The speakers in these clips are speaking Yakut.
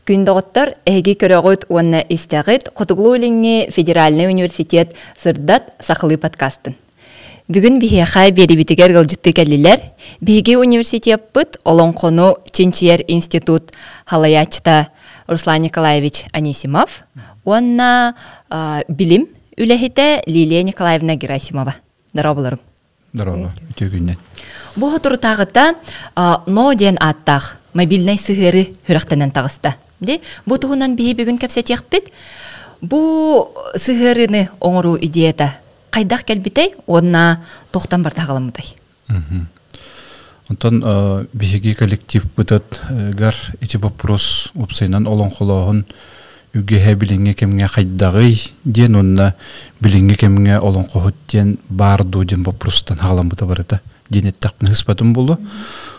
Күн доҕоттор, эһиги көрөҕүт уонна истэҕит Хотугулуу-Илиҥҥи федеральнай университет Сырдат сахалыы подкастын. Бүгүн биһиэхэ биэрибитигэр ыалдьыттыы кэллилэр. Биһиги университеппыт Олоҥхону чинчийэр институт халайааччыта Руслан Николаевич Анисимов уонна билим үлэһитэ Лилия Николаевна Герасимова. Дорооболорум. Дорообо, үтүө күннэн. Бу соторутааҕыта НО диэн ааттаах мобильнай сыһыары сүрэхтэнэн таҕыста. Ди, бу туһунан биһи бүгүн кэпсэтиэхпит. Бу сыһыарыны оҥоруу идеята хайдах кэлбитэй уонна туохтан барда аҕаламмытай? Онтон биһиги коллективпытыгар ити вопрос уопсайынан олоҥхолооһун үгэһэ билиҥҥи кэмҥэ хайдаҕый диэн уонна билиҥҥи кэмҥэ олоҥхоһут диэн баар дуо диэн боппуруостан хаҕаламмыта барыта диэн эттэхпинэ сыспатым буолуо.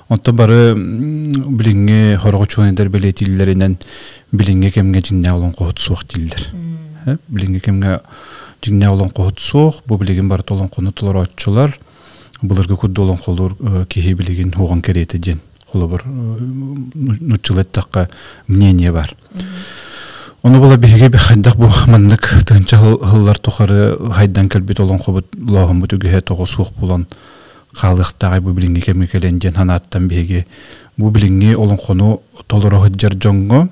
Онтон бары билиҥҥи сорох учуонайдар бэлиэтииллэринэн билиҥҥи кэмҥэ дьиҥнээх олоҥхоһут суох дииллэр. Билиҥҥи кэмҥэ дьиҥнээх олоҥхоһут суох, бу билигин барыта олоҥхону толорооччулар, былыргы курдук олоҥхолуур киһи билигин уоҕун кэриэтэ диэн холобур нуччалыы эттэххэ мнение бар. Ону була биһиги хайдах бу маннык тыһынча сыллар тухары хайдан кэлбит олоҥхобут лооһуммут үгэһэ тоҕо суох буолан хаалыахтааҕый бу билиҥҥи кэмҥэ кэлэн диэн санааттан биһиги бу билиҥҥи олоҥхону толоро сылдьар дьоҥҥо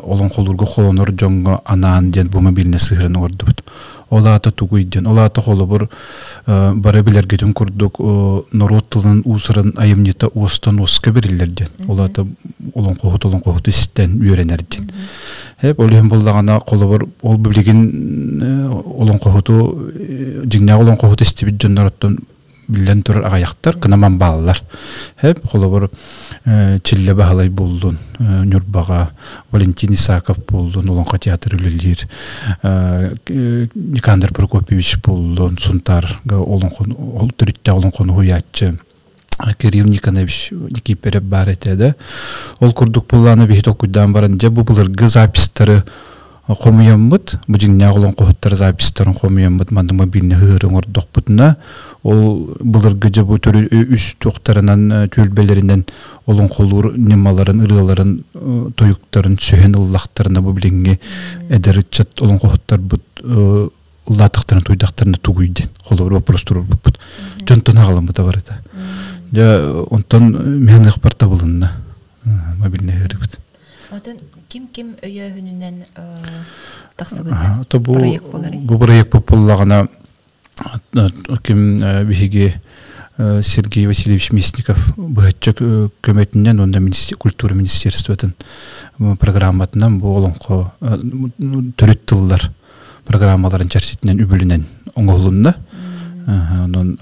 олоҥхолуурга холонор дьоҥҥо анаан диэн бу мобильнай сыһыаран оҥордубут. Ол аата тугуй диэн, ол аата холобур бары билэргитин курдук норуот тылын уусуран айымньыта уостан уоска бэриллэр диэн. Ол аата олоҥхоһут олоҥхоһут истэн үөрэнэр диэн. Эп ол иһин буллаҕына холобур ол билигин олоҥхоһуту дьиҥнээх олоҥхоһуту истибит дьоннороттон биллэн турар аҕыйахтар кынаман бааллар. Хэп холобур Чиллэ Баһылай буоллун, Ньурбаҕа Валентин Исаков буоллун, Олоҥхо театр үлэлиир, Никандр Прокопьевич буоллун, Сунтаарга олоҥхону төрүттээх олоҥхону уһуйааччы Кирилл Никонович Никиперев баар этэ да. Ол курдук буоллаана биһи толкуйдаан баран дьэ бу былыргы запистары хомуйаммыт, бу дьиҥнээх олоҥхоһуттар записьтарын хомуйаммыт манна мобильный ыһыыры оҥордохпутуна, ол былыргы дьэ бу төрү үс туохтарынан түөлбэлэринэн олоҥхолуур ньымаларын, ырыаларын, тойуктарын сүһэн ыллахтарына бу билиҥҥи эдэр ыччат олоҥхоһуттарбыт ыллаатахтарына туйдахтарына тугуй диэн холобур вопрос туруорбуппут. Дьонтон аҕаламмыта барыта. Дьэ онтон миһаныахпар табылынна мобильный ыһыырыбыт. Отон ким-ким өйөөһүнүнэн тахсыбыт проект буоларый? Бу проект буллаҕына ким биһиги Сергей Васильевич Местников быһаччы көмөтүнэн уонна культура министерствотын программатынан бу олоҥхо төрүт тыллар программаларын чэрчитинэн үбүлүнэн оҥоһулунна. Онон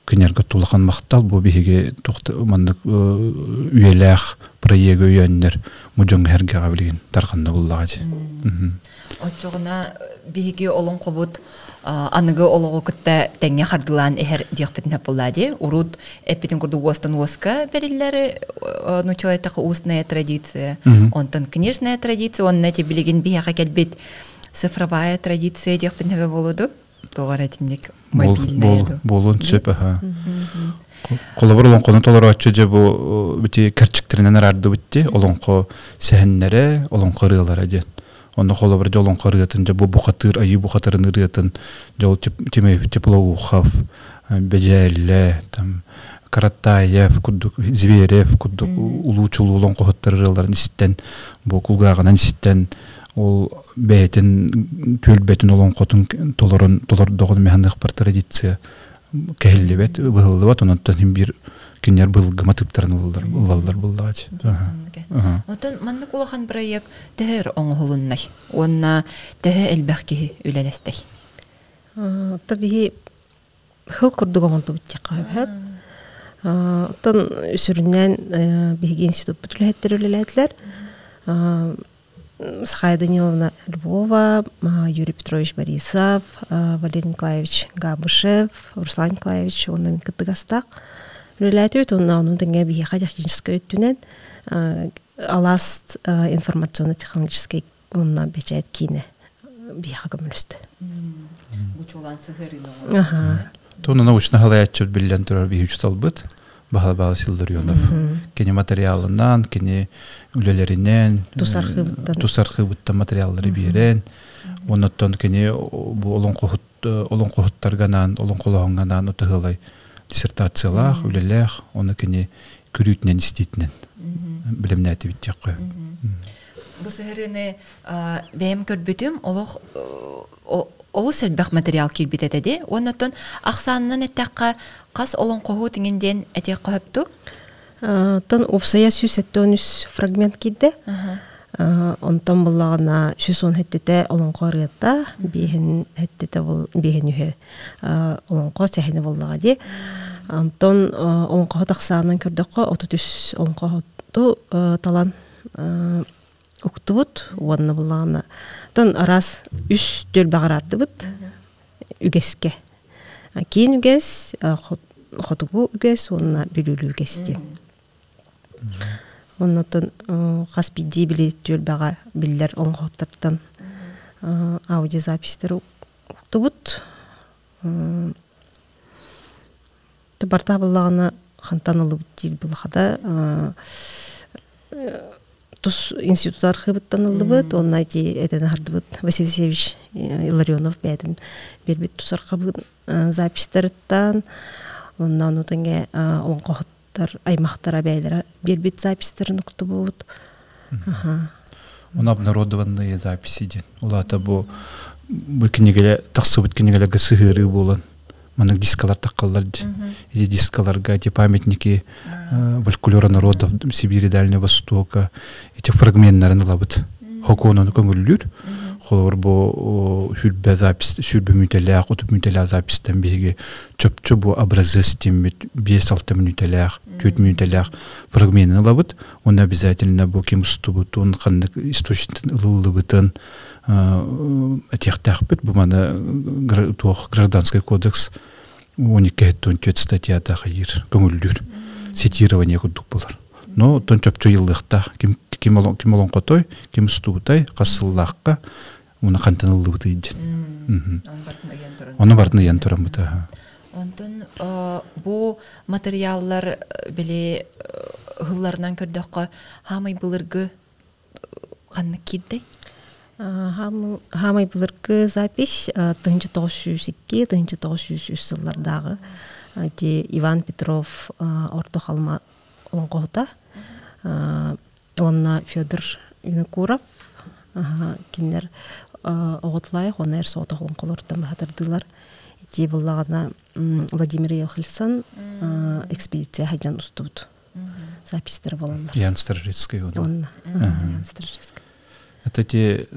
кинилэргэ улахан махтал бу биһиги маннык үйэлээх проегы өйөөннөр бу дьоҥҥо сэргэҕэ билигин тарҕанна буллаҕа дии. Оччоҕуна биһиги олоҥхобут аныгы олоҕу кытта тэҥҥэ хардылаан иһэр диэхпитин сөп буоллаа дии. Урут эппитин курдук уостан уоска бэриллэр нууччалайтаха устная традиция, онтон книжная традиция, уонна эти билигин биһиэхэ кэлбит цифровая традиция диэхпин сөбө буолуо Тоҕо эрэ итинник мобильная ду. Буолуон сөп аха. Холобур олоҥхону толорооччу дьэ бу бити кэрчиктэринэн араардыбыт дии олоҥхо сэһэннэрэ, олоҥхо ырыалара диэн. Онно холобур дьэ олоҥхо ырыатын дьэ бу бухатыыр айыы бухатырын ырыатын дьэ ол Тимофей Теплоухов, Бэдьээллэ, там Каратаев курдук, Зверев курдук улуу чулуу олоҥхоһуттар ырыаларын истэн, бу кулгааҕынан истэн ол бэйэтин түөлбэтин олоҥхотун толорон толордоҕун механыахпар традиция кэһиллибэт быһыллыбат онон син биир кинилэр былыргы матыыптарын ылаллар ылаллар буоллаҕа Оттон маннык улахан проект төһө өр оҥоһулуннай уонна төһө элбэх киһи үлэлэстэй? То биһи хыл курдук оҥордубут диэххэ сөп. Оттон сүрүннээн биһиги институппут үлэһиттэрэ үлэлээтилэр. Сахая Даниловна Львова, Юрий Петрович Борисов, Валерий Николаевич Габышев, Руслан Николаевич уонна мин кыттыгастаах үлэлээтибит уонна онон тэҥэ биһиэхэ техническэй өттүнэн алаас информационно-технологическай уонна бэчээт киинэ биһиэхэ көмөлөстө. Бу чулан сыһыарыыны Туна научно халаяччы биллэн турар биһи учуталбыт. Баһылай Павлович Илларионов. Кини материалынан, кини үлэлэринэн, тус архыыбыттан тус архыыбыттан материаллары биэрэн, оннуттан кини бу олоҥхоһут олоҥхоһуттарга олоҥхолоһоҥҥо анаан утаһыалай диссертациялаах, үлэлээх, ону кини көрүүтүнэн истиитинэн билэмнээтибит диэххэ. Бу сыһырыны бэйэм көрбүтүм олох олус элбэх материал киирбит этэ дии. Оннуттан ахсаанынан эттэххэ хас олоҥхоһу тиҥин диэн этиэххэ сөптүү? Тон уопсайа 173 фрагмент киирдэ. Онтон буллаҕына 110 хэттэтэ олоҥхо ырыата, биэһин хэттэтэ биэһин үһэ олоҥхо сэһэнэ буоллаҕа дии. Онтон олоҥхоһут ахсаанын көрдөххө 33 олоҥхоһуту талан уктубут уонна буллаҕына тон араас үс түөлбэҕэ араардыбыт үгэскэ. Киин үгэс, хотугу үгэс уонна бүлүүлүү үгэс диэн. Оннотон хас биирдии били түөлбэҕэ биллэр олоҥхоһуттартан аудиозаписьтары уктубут. Барта буллаҕына хантан ылыбыт диир булахата тус институт архыыбыттан ыллыбыт уонна ити этэн аһардыбыт Василий Васильевич Илларионов бэйэтин биэрбит тус архыыбын записьтарыттан онно ону тэҥэ олоҥхоһуттар аймахтара бэйэлэрэ биэрбит записьтарын уктубут. Оны обнародованные записи диэн. Ол аата бу бу кинигэлэ тахсыбыт кинигэлэргэ сыһыарыы буолан маннык дискалар таххаллар ди. Эти дискаларга эти памятники фольклора народов Сибири, Дальнего Востока эти фрагменттарын ылабыт. Хокуонаны көҥүллүүр. Холобур бу сүрбэ запись, сүрбэ мүнүүтэлээх, 30 мүнүүтэлээх записьтан биһиги чопчу бу образец тиммит 5-6 мүнүүтэлээх, 4 мүнүүтэлээх фрагменын ылабыт. Оны обязательно бу ким устубутун, ханнык источниктан ылыллыбытын этиэхтээхпит. Бу маны туох гражданский кодекс 12 статьята хайыр көҥүллүүр. Цитирование курдук болар. Но тон чопчу йыллыахтаах ким ким ким олоҥхотой, ким устубутай, хас сыллаахха уна хантан ыллыбыты дьин. Оны бартын ыйан туран бута. Онтон бу материаллар били ыһылларынан көрдөххө хаамай былыргы ханнык киирдэй? Хаамай былыргы запись 1902 1903 сыллардааҕы ити Иван Петров Орто Халыма олоҥхоһута уонна Федор Винокуров кинилэр оҕотулаайах уонна эр соҕотох олоҥхолоруттан баһатардыылар. Ити буллаҕына Владимир Йохельсон экспедиция сылдьан устубут записьтары буолаллар. Ян Сторожицкий. Онна Ян Сторожицкий. Это те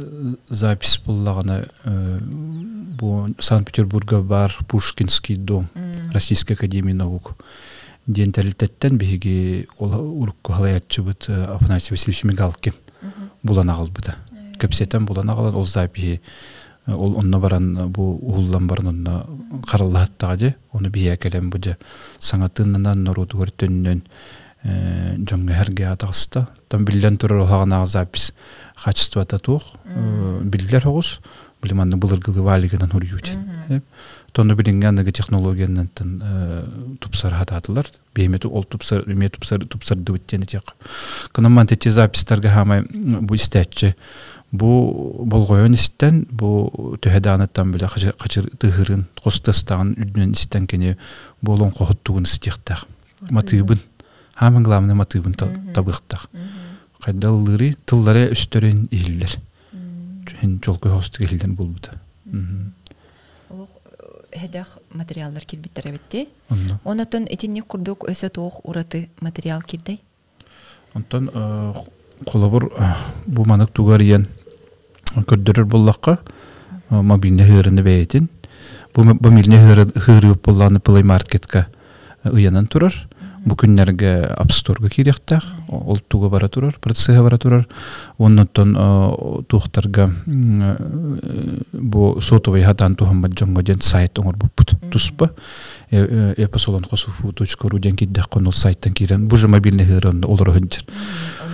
запись буллаҕына бу Санкт-Петербурга бар Пушкинский дом Российской академии наук диэн тэрилтэттэн биһиги урукку халаяччыбыт Афанасий Васильевич Мигалкин булан аҕалбыта. Кэпсэтэн булан аҕалан ол запиһи ол онно баран бу уһуллан баран онно хараллаһыттаҕа дьэ ону биһиэ кэлэн бу дьэ саҥатынынан норуотугар төннөн дьоҥҥо эргэ атаҕыста. Тон биллэн турар олаҕынааҕы запись качествота туох биллэр оҕус били манна былыргылыы валигынан хуруйуутин. Тону билиҥҥи аныгы технологиянан тупсар хатаатылар. Биһиме ол тупсар эме тупсар тупсардыбыт диэн этиэх. Кынамман тети записьтарга хаамай бу истээччи бу болҕойон истэн бу төһө даҕаныттан билэ хачыр тыһырын хостастаҕын үрдүнэн истэн кини бу олоҥхоһуттугун истиэхтээх. Матыыбын хааман главное матыыбын табыахтаах. Хайда ыллыыры тыллары өстөрүн иһиллэр. Хин чолкой хостук иһиллэн булбута. Олох эһэдэх материаллар киирбиттэр эбитти. Онотон итинник курдук өсө туох ураты материал киирдэй? Онтон холобур бу манык тугар иен көрдөрөр буллахха мобильный хыырыны бэйэтин бу мобильный хыыры буллааны Play Marketка ыйанан турар. Бу күннэргэ App Storeга киириэхтээх, ол туга бара турар, процесса бара турар. Оннуттан туохтарга бу сотовый хатаан туһаммат дьоҥҥо диэн сайт оҥорбуппут туспа. Эпосолонхосуфу.ру диэн киирдэххэ ол сайттан киирэн бу же мобильный хыыры онно олоро сылдьар.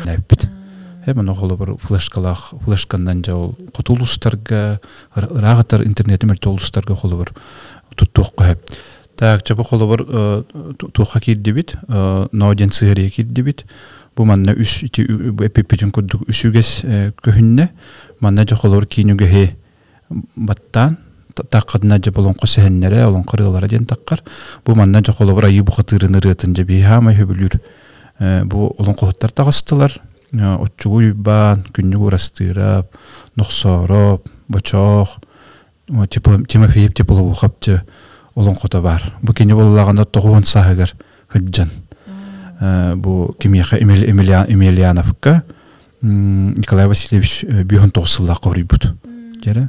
Эппит. Эм ону холобур флешкалаах флешканнан дьэ ол хоту улуустарга ыраах интернети мөлтөх улуустарга холобур туттуохха сөп. Так, чабы холобур туохха киирдибит, ноо диэн сыһыарыйа киирдибит. Бу манна үс ити эпиппитин курдук үс үгэс көһүннэ. Манна дьэ холобур киин үгэһи баттаан таххадына дьэ олоҥхо сэһэннэрэ, олоҥхо ырыалара диэн таххар. Бу манна дьэ холобур айыы бухатыырын ырыатын дьэ биһи хаамай хөбүлүүр бу олоҥхоһуттар таҕыстылар. Оччугуй Уйбаан, Күннүк Урастыырап, Нохсоороп, Бочоох, Тимофеев Теплоухов дьэ олоҥхото баар. Бу кини буоллаҕына тоҕуон сааһыгар сылдьан бу кимиэхэ Емельяновка Николай Васильевич бүһүн тоҕус сыллаах хоруйбут. Дьэрэ.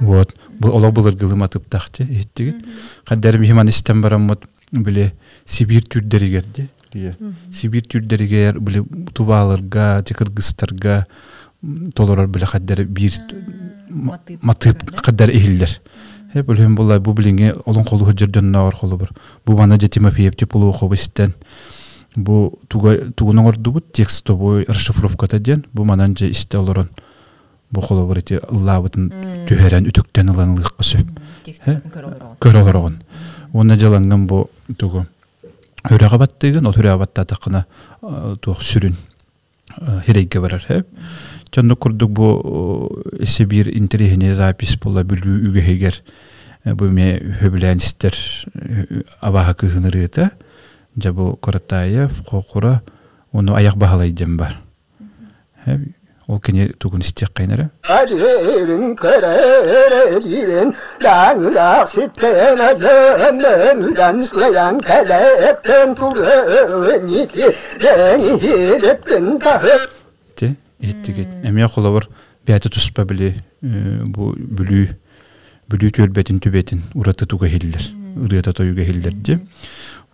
Вот. Бу олох былыргылыы матыптахчы иһиттигит. Хаддар миһиман истэн бараммыт били Сибиир түрдэригэр ди. Сибиир түрдэригэр били тубааларга, кыргызтарга толорор били хаддар биир матыып хаддар иһиллэр. Хеп үлүһүн була бу билиҥи олоҥхолуу сылдьар дьоннооҕор холобур. Бу мана дьэ Тимофеев Теплоухов истэн бу туга тугун оҥордубут текстовой расшифровката диэн бу манан дьэ истэ олорон бу холобур ити ыллаабытын түһэрэн үтүктэн ылан ылыахха сөп. Көрө олороҕун. Уонна дьалаҥҥын бу тугу үрэҕэ баттыыгын, ол үрэҕэ баттаатаххына туох сүрүн хирэйгэ барар һэ. Чоннук курдук бу эссе биир интэриэһинэй запись буолла Бүлүү үгэһигэр бу эмиэ хөбүлээн истэр абааһы кыыһын ырыата. Дьэ бу Коротаев, Хокура, уонна Аяк Баһылай диэн бар. Ол кини тугун истиэххэйин эрэ. Ити иһиттигит. Эмиэ холобур бэйэтэ туспа били бу Бүлүү Бүлүү түөлбэтин түбэтин ураты туга иһиллэр. Ырыата тойуга иһиллэр дии.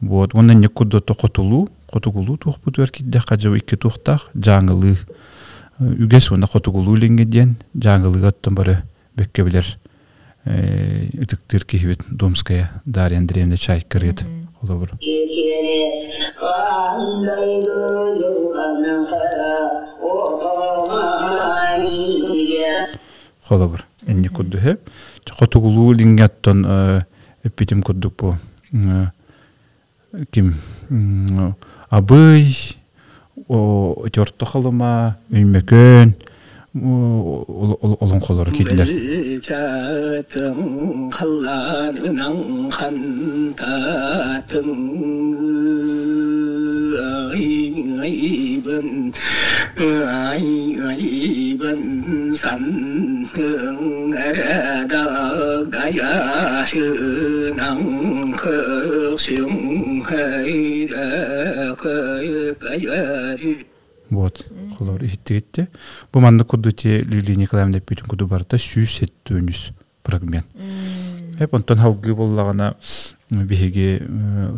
Вот уонна инник курдук хотулуу, хотугулуу туохпутугар киирдэххэ дьэ икки туохтаах дьааҥылыы үгэс уонна хотугулуу илиҥҥи диэн дьааҥылыыга оттон бары бэккэ билэр ытыктыыр киһибит Домская Дарья Андреевна Чайкарыт холобур. Холобур, инник курдук Хотугулуу илиҥҥи оттон эппитим курдук бу ким Абый, Орто Халыма, Өймөкөөн олоҥхолоро киирдилэр. Вот, холор иһиттигитте. Бу маннык курдук те Лилия Николаевна эппитин курдук барыта 173 фрагмент. Эп онтон халгыы боллаҕына биһиги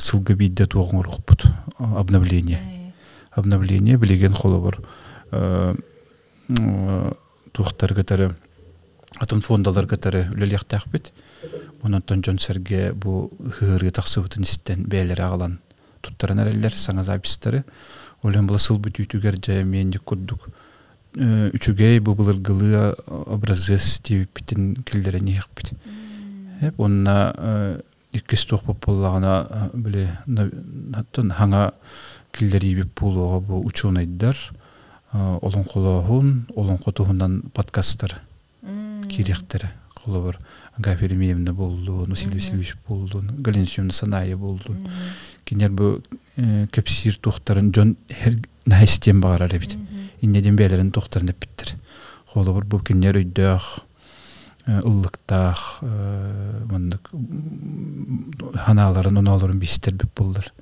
сылга биирдэ туох оҥоруохпут обновление. Обновление билигин холобур туохтары кытары атын фондалар кытары үлэлиэхтээхпит. Онон дьон-сэргэ бу ыһыырыы тахсыбытын истэн бэйэлэрэ аҕалан туттаран эрэллэр саҥа записьтары. Ол иһин була сыл бүтүүтүгэр дьэ эмиэ курдук үчүгэй бу былыргылыы образец диэбиппитин киллэрэн иһиэхпит. Уонна иккис туохпут буоллаҕына били хаҥа киллэриибит буолуоҕа бу учуонайдар олоҥхолооһун, олоҥхо туһунан подкастар киириэхтэрэ. Холобур, Агафья Еремеевна буоллун, Василий Васильевич буоллун, Галина Семеновна Санаева буоллун. Кинилэр бу кэпсиир туохтарын дьон наһаа истиэн баҕарар эбит. Инньэ диэн бэйэлэрин туохтарын эппиттэр. Холобур, бу кинилэр өйдөөх, ыллыктаах маннык ханааларын, оноолорун биистэрбит буоллар.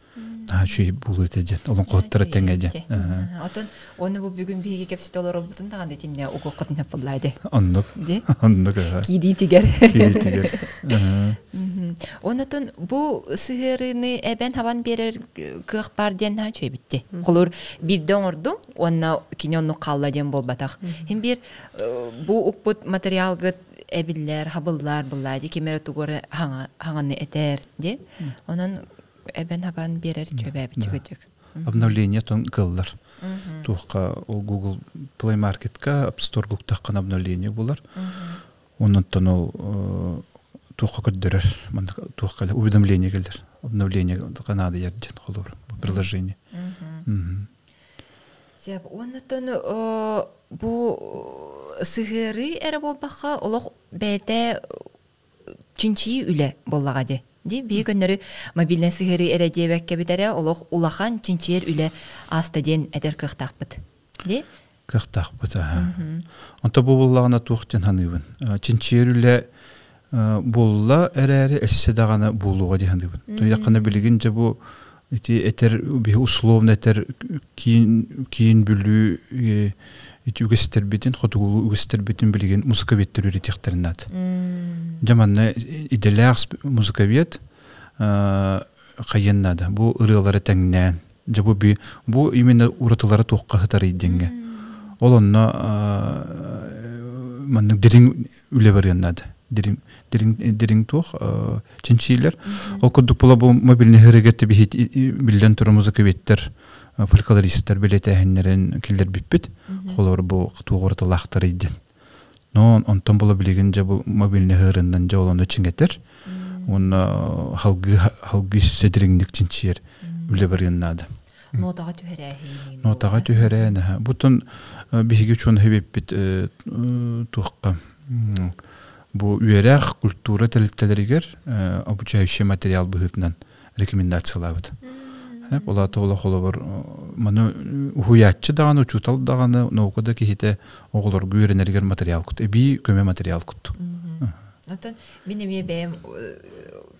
Наһаа үчүгэй буолуо этэ диэн, олоҥхоһуттара тэҥэ диэн. Отон Оны бу бүгүн биһиги кэпсэтэ олоробутун даҕаны итиннэ угуоххутун хаппыллаа де. Оннук. Оннук. Киириитигэр. Киириитигэр. Онотон бу сыһыарыыны эбэн хабан биэрэр кыах бар диэн наһаа үчүгэйбитти. Холур биирдэ оҥордум уонна кини оннук хаалла диэн буолбатах. Хин биир бу укпут материалгыт эбиллэр, хабыллар булла ди ким эрэ тугу эрэ хаҥаны этэр ди. Онон эбэн хабан биэрэр чөбөөбүт. Обновление тон кыллар. Туохха ол Google Play Marketка App Store гуктаххана обновление булар. Оннуттан ол туохха көрдөрөр, туохха уведомление келер. Обновление канада ярден холор приложение. Сеп, оннуттан бу сыһыары эрэ буолбахха олох бэйэтэ чинчии үлэ буоллаҕа ди. Ди биһи көннөрү мобильнай сыһыары эрэ диэбэккэ бүтэрэ олох улахан чинчийэр үлэ ааста диэн этэр кыахтаахпыт. Ди? Кыахтаахпыт аха. Онто бу буоллаҕына туох диэн саныыбын. Чинчийэр үлэ буолла эрээри эссе даҕаны буолуоҕа дии саныыбын. Туйаххына билигин дьэ бу ити этэр биһи условно этэр киин киин Бүлүү ити үгэстэрбитин хотугулуу үгэстэрбитин билигин музыковедтэр үөрэтиэхтэрин наада. Дьэ манна идэлээх музыковед хайыан наада. Бу ырыалары тэҥнээн дьэ бу бу именно уратылара туохха сытарый диэҥҥэ. Ол онно маннык дириҥ үлэ барыан наада. Дириҥ дириҥ дириҥ туох чинчиилэр. Ол курдук була бу мобильный хырыгетте биллэн турар музыковедтер фольклористтар билэтээһиннэрин киллэрбиппит. Холор бу туох уратылаахтарый диэн. Но онтон була билигин дьэ бу мобильный хырыннан дьэ олону чиҥэтэр. Уонна халгыы халгыы сэдириҥник чинчийэр үлэ барыан наада. Нотаҕа түһэрээһин. Нотаҕа түһэрээһин. Бутун биһиги чуон хэбиппит туохха бу үөрэх культура тэрилтэлэригэр обучающий материал быһыытынан рекомендациялаабыт. Ол аата холобур маны уһуйааччы даҕаны, учуутал даҕаны, наука да киһитэ оҕолорго үөрэнэригэр материал кут, эбии көмө материал кут. Оттон мин эмиэ бэйэм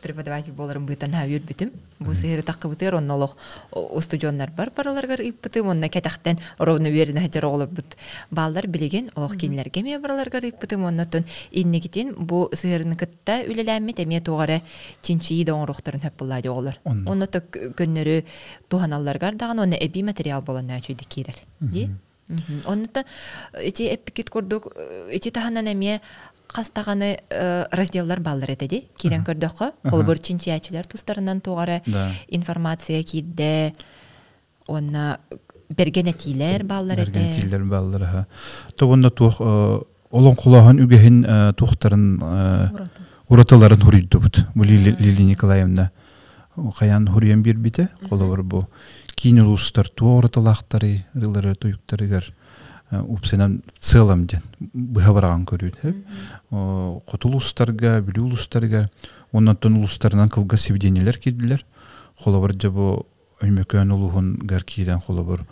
преподаватель буоларым быытан үөрбүтүм. Бу сыһыары таххыбытыгар онно олох устудьуоннарбар бараларыгар ыыппытым, онно кэтэхтэн ровно үөрэнэ сылдьар оҕолорбут бааллар билигин олох кинилэргэ эмиэ бараларыгар ыыппытым, оннотон инникитин бу сыһыарыны кытта үлэлээммит эмиэ туох эрэ чинчийии да оҥоруохтарын сөп буоллаа дии оҕолор. Онно көннөрү туһаналларыгар даҕаны уонна эбии материал буолан үчүгэй киирэр. Дии? Оннуттан ити эппиккит курдук ити таһынан эмиэ хас даҕаны разделлар бааллар этэ дии киирэн көрдөххө холобур чинчийээччилэр тустарынан туох эрэ информация киирдэ уонна бэргэн этиилэр бааллар этэ бэргэн этиилэр бааллар аха то уонна туох олоҥхолооһун үгэһин туохтарын уратыларын хуруйдубут бу Лилия Николаевна хайаан хуруйан биэрбитэ холобур бу киин улуустар туох уратылаахтарый ырылары туйуктарыгар упсанан целом диэн быһа бараҕан көрүүт хоту улуустарга Бүлүү улуустарыгар оннотон улуустарынан кылгас сибидиэнньэлэр киирдилэр холобур дьэ бу Өймөкөөн улууһугар киирэн холобур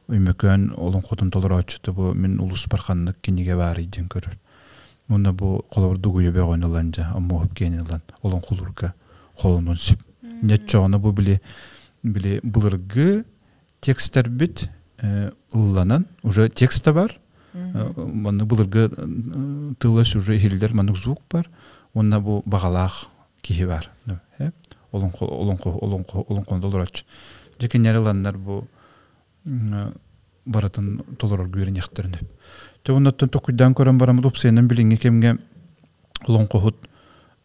Өймөкөөн олоҥхотун толорооччута бу мин улууспар ханнык кинигэ баарый диэн көрөр. Уонна бу холобур дугуйа бөҕөнү ылан дьэ Омуоһуп киэнин ылан олоҥхолуурга холонуон сөп. Ньэччоҕуна бу били били былыргы текстэрбит ылланан уже текст да бар маннык былыргы тылы уже иһиллэр маннык звук бар уонна бу баҕалаах киһи бар олоҥхо олоҥхо олоҥхо олоҥхону толорооччу дьэ кинилэр ыланнар бу барытын толорорго үөрэниэхтэрин сөп Дьэ оннуттан токуйдаан көрөн бараммыт упсайынан билиҥҥи кэмҥэ олоҥхоһут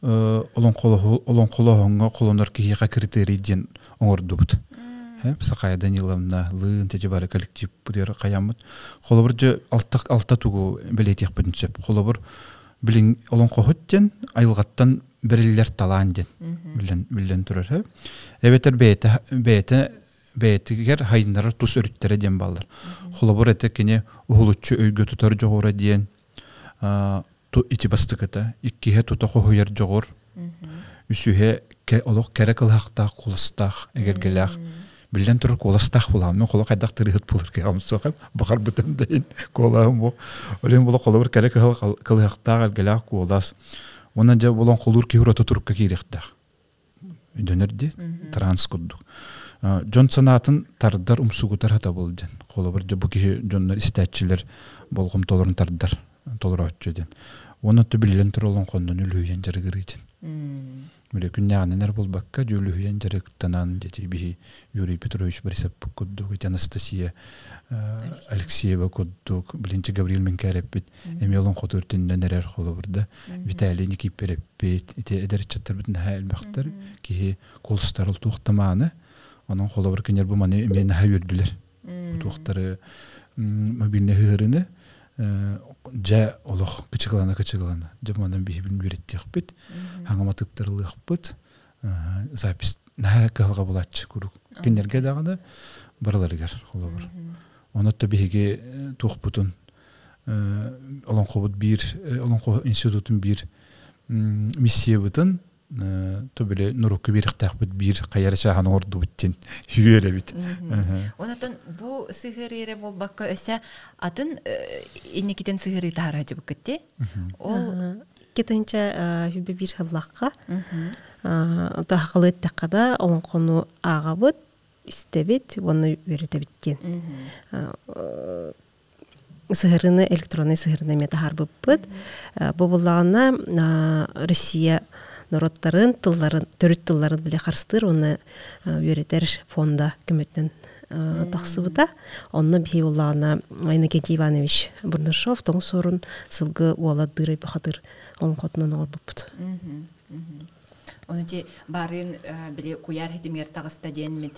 олоҥхолооһуҥҥа холонор киһиэхэ критерий диэн оҥордубут. Сахая Даниловна лыын тети бары коллектив хаяммыт. Холобур дьэ алта алта тугу бэлиэтиэхпитин сөп. Холобур билин олоҥхоһут диэн айылҕаттан бэриллэр талаан диэн биллэн биллэн турар. Эбэтэр бэйэтэ бэйэтэ бэйэтигэр хайыннарар тус өрүттэрэ диэн бааллар. Холобур этэ кини уһулуччу өйгө тутар дьоҕура диэн ити бастакыта, иккиһэ тута хоһуйар дьоҕур, үсүһэ олох кэрэ кылаахтаах, куоластаах, эгэлгэлээх. Биллэн турар куоластаах буолаҕын. Мен холо хайдах тырыһыт буолар киһи суох баҕарбытым да иһин куолаһым бу. Ол иһин була холобур кэрэ кылыһахтаах, элгэлээх куолас. Уонна дьэ булан холуур киһи ураты турукка киириэхтээх. Дөнөр дии, транс курдук. Дьон санаатын тардар, умсугутар хатабыл диэн. Холобур, дьэ бу киһи дьоннор истээччилэр болҕомтолорун тардар, толорооччу диэн. Уонна то биллэн турар олоҥхоннон үлүһүйэн дьарыгырыы диэн. Били күннээҕинэн эрэ буолбакка, дьүүлүһүйэн дьарыктанан, дьэти биһи Юрий Петрович Борисовпыт курдук, ити Анастасия Алексеева курдук, билинчи Гаврил Менкээреппит эмиэ олоҥхоту үрдүнэн эрэр холобурда, Виталий Никифоревпит, ити эдэр ыччаттарбыт наһаа элбэхтэр, киһи кулстарыл туохтамааны, онон холобур кинилэр бу маны эмиэ наһаа үөрдүлэр. Туохтары мобильный ыһыырыны дьэ олох кычыгылана-кычыгылана дьэ манан биһибин үөрэттиэхпит, хаҥама тыптарылыахпыт, запись наһаа кыһалҕа булааччы куруук. Кинилэргэ даҕаны барыларыгар холобур. Онон биһиги туохпутун олоҥхобут биир олоҥхо институтун биир миссиябытын то били нурукку биэрэхтээхпит биир хайара чааһын оҥордубут диэн үөрэбит. Онотон бу сыһыары эрэ буолбакка өссө атын инникитин сыһыары таһара дьыбыккыт ти. Ол Китинчэ хүбэ бир хыллахха тахалыт тахада олоҥхону ааҕабыт, истэбит уонна үөрэтэбит диэн сыһырыны электронный сыһырыны эмиэ таһаарбыппыт. Бу буллаҕына Россия норуоттарын тылларын төрүт тылларын биле харыстыыр уонна үөрэтэр фонда көмөтүнэн тахсыбыта. Онно биһи буллаҕына Иннокентий Иванович Бурнашов тоҥ суорун сылгы уола дырай бахатыр олоҥхотунан оҥорбуппут. Ону ти барын били куйаар хитимигэр таҕыста диэн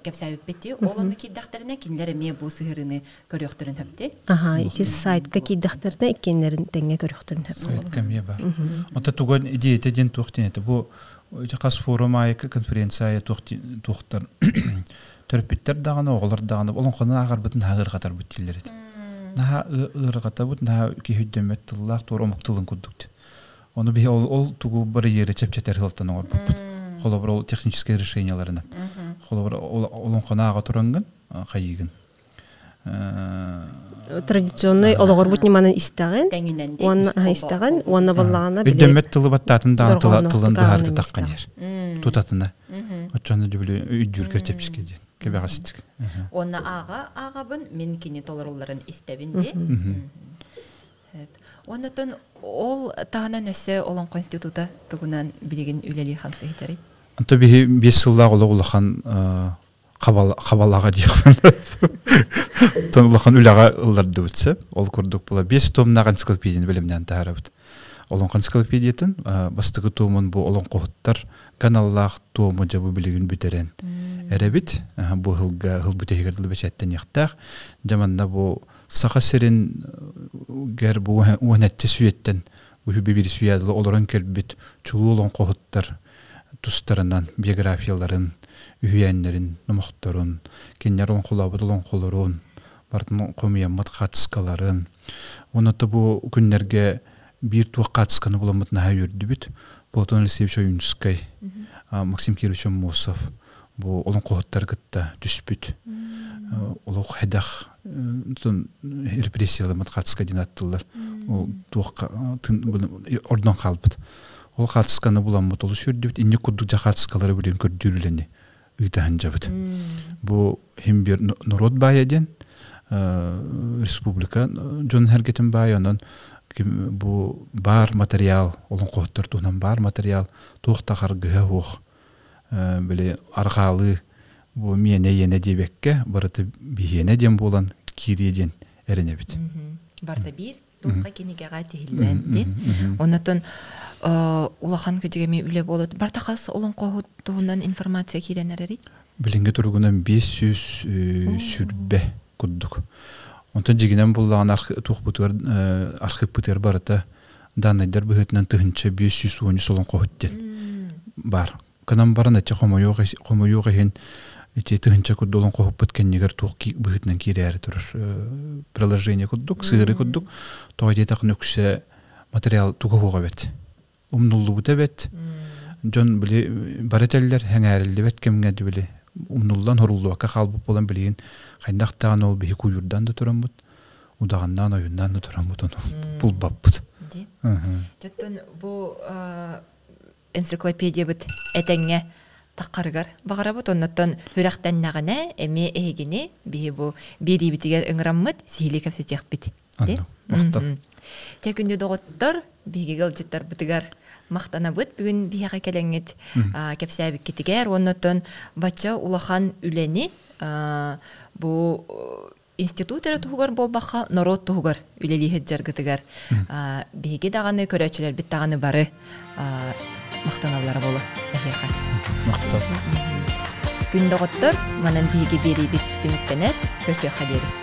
кэпсээбиппит ол онно киирдэхтэринэ кинилэр эмиэ бу сыһырыны көрүөхтөрүн хөпти. Аха, ити сайтка киирдэхтэринэ иккиэннэрин тэҥҥэ көрүөхтөрүн хөп. Сайтка эмиэ бар. Ота туган идеята диэн туох диэн этэ бу хас форум аайы конференция аайы туох туохтар төрөппүттэр даҕаны оҕолор даҕаны олоҥхону ааҕарбытын наһаа ыарҕатарбыт дииллэр этэ. Наһаа ыарҕатабыт, наһаа киһи өйдөммөт тыллаах туор омук тылын курдук. Ону биһи ол, ол тугу барьеры чэпчэтэр сылтан оҥорбуппут. Холобур, ол техническэй решенияларынан. Холобур, олоҥхону ааҕа турангын, хайыыгын. Традиционный олоҕорбут ньыманан истэҕин, уонна истэҕин, уонна баллаҕына Өйдөммөт тылы баттаатын даҕаны тылын быһаарда таххан иһэр. Тутатына. Оччону дьүбүлү өйдүүргэр чэпчэки диэн. Кэбэҕэстик. Уонна ааҕа ааҕабын, мин кини толорулларын истэбин ди. Оннотон ол таһынан өссө Олоҥхо института тугунан билигин үлэлии хамсыы сылдьарый? Онто биһи 5 сыллаах олох улахан хабалаҕа диэхпин. Тон улахан үлэҕэ ыллардыбыт сөп. Ол курдук була 5 томнаах энциклопедияны бэлэмнээн таһаарабыт. Олоҥхо энциклопедиятын бастакы туомун бу олоҥхоһуттар каналлаах туому дьэ бу билигин бүтэрэн эрэбит. Бу ыһылга ыһыл бүтэһигэр дылы бэчээттэниэхтээх. Дьэ манна бу Саха сирин гэр бу уон сэттис үйэттэн үһү биир үйэ олорон кэлбит чулуу олоҥхоһуттар тустарынан биографияларын, үһүйээннэрин, номохторун, кинилэр олоҥхолообут олоҥхолорун, барытын хомуйаммыт хаачыскаларын. Уонна бу күннэргэ биир туох хаачысканы буламмыт наһаа үөрдүбүт. Платон Алексеевич Ойуунускай, Максим Кирович Аммосов бу олоҥхоһуттары кытта түспүт олох хэдэх репрессияламмыт хаачыска диэн аттылар. Ол туох ордон хаалбыт. Ол хаачысканы буламмыт олус үөрдүбүт. Инник курдук дьа хаачыскалары билин көрдүүр үлэни ыытаһын дьабыт. Бу хим бир народ баайа диэн республика дьон эргэтин баайа, онон бу баар материал, олоҥхоһуттар туһунан баар материал туох да харгыһа суох били арҕаалыы бу миэнэ иэнэ диэбэккэ барыта биһиэнэ диэн буолан киириэ диэн эрэнэбит. Барыта биир туохха кинигэҕэ тиһиллэн ди. Онотон улахан кыдьыгами үлэ буолут. Барта хас олоҥхоһут туһунан информация киирэн эрэрий? Билиҥҥи туругунан 500 сүрбэ курдук. Онтон дьигинэн буллаҕына туохпутугар архыыппытыгар барыта даннайдар быһыытынан 1513 олоҥхоһут диэн баар. Кынан баран эти хомойуох иһин ити тыһынча курдук олоҥхоһуппут кэннигэр туох быһыытынан киирээри турар приложение курдук, сыыры курдук тоҕо диэтэххинэ үксэ материал туга суох эбит. Умнуллубут эбит. Дьон били бары этэллэр сэҥээриллибэт кэмҥэ били умнуллан хоруллубакка хаалбыт буолан билигин хайдах даҕаны ол биһи куйуурдаан да тураммыт удаҕаннаан ойуннаан да тураммыт ону булбаппыт. Дьоттон бу энциклопедиябыт этэҥҥэ таххарыгар баҕарабыт оннуттан сүрэхтэннэҕинэ эмиэ эһигини биһи бу биэриибитигэр ыҥыраммыт сиһилии кэпсэтиэхпит. Махтал. Дьэ күндү доҕоттор, биһиги ыалдьыттарбытыгар. Махтанабыт бүгүн биһиэхэ кэлэҥҥит кэпсээбиккитигэр уонна бачча улахан үлэни бу институт эрэ туһугар буолбахха норуот туһугар үлэлии сылдьаргытыгар биһиги даҕаны көрөөччүлэрбит даҕаны бары махтаналлара буолуо эһиэхэ. Махтал. Күн доҕоттор, манан биһиги биэриибит түмүктэнэр, көрсүөххэ диэри.